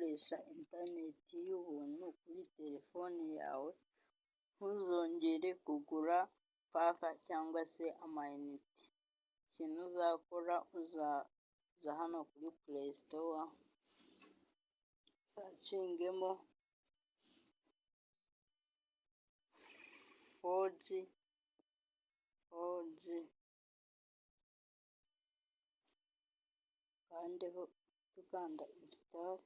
Gukoresha interineti y'ubuntu kuri telefoni yawe, ntuzongere kugura pack cyangwa se amayinite. Ikintu uzakora, uzaza hano kuri Play Store, usearchingemo 4G, 4G, ukandeho uhite ukanda install,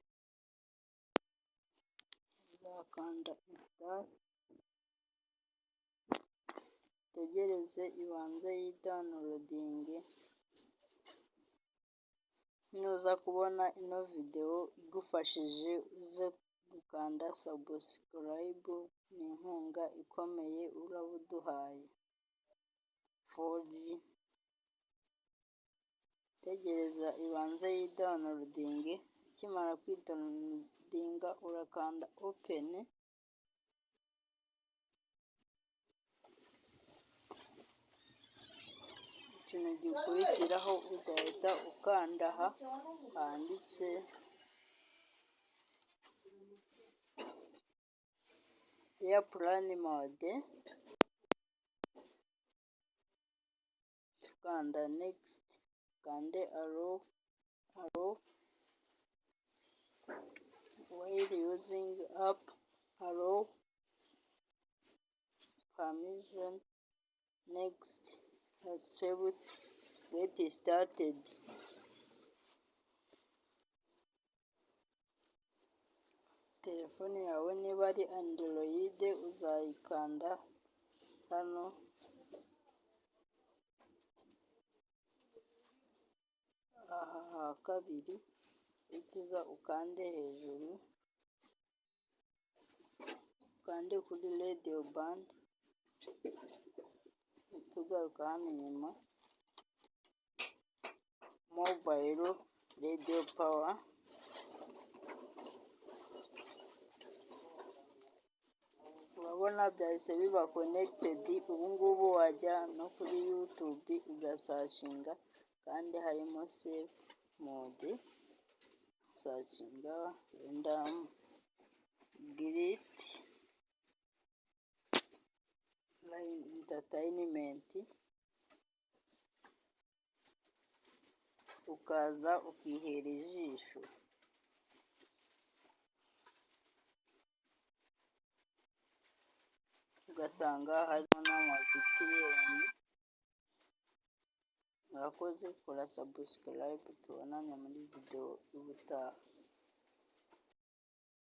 uzakanda install, utegereze ibanze yidownloadinge. Nuza kubona ino videwo igufashije, uze gukanda subscribe, ni inkunga ikomeye uraba uduhaye. 4G, tegereza ibanze yidownloadinge, ikimara kwidownloadinga urakanda open. Ikintu gikurikiraho, uzahita ukanda aha handitse airplane mode, ukanda next, ukande allow, allow while using app, allow permission, next, accept, get started. Telefone yawe niba ari Android, uzayikanda hano aha ha kabiri, uhite uza ukande hejuru, ukande kuri radio band, uhite ugaruka hano inyuma, mobile radio power. Urabona byahise biba connected. Ubu ngubu wajya no kuri YouTube ugasearchinga, kandi harimo safe mode. Searchinga wenda Great Line Entertainment, ukaza ukihera ijisho. Ugasanga harimo n'ama VPN. Murakoze, kora subscribe, tubonane muri videwo y'ubutaha.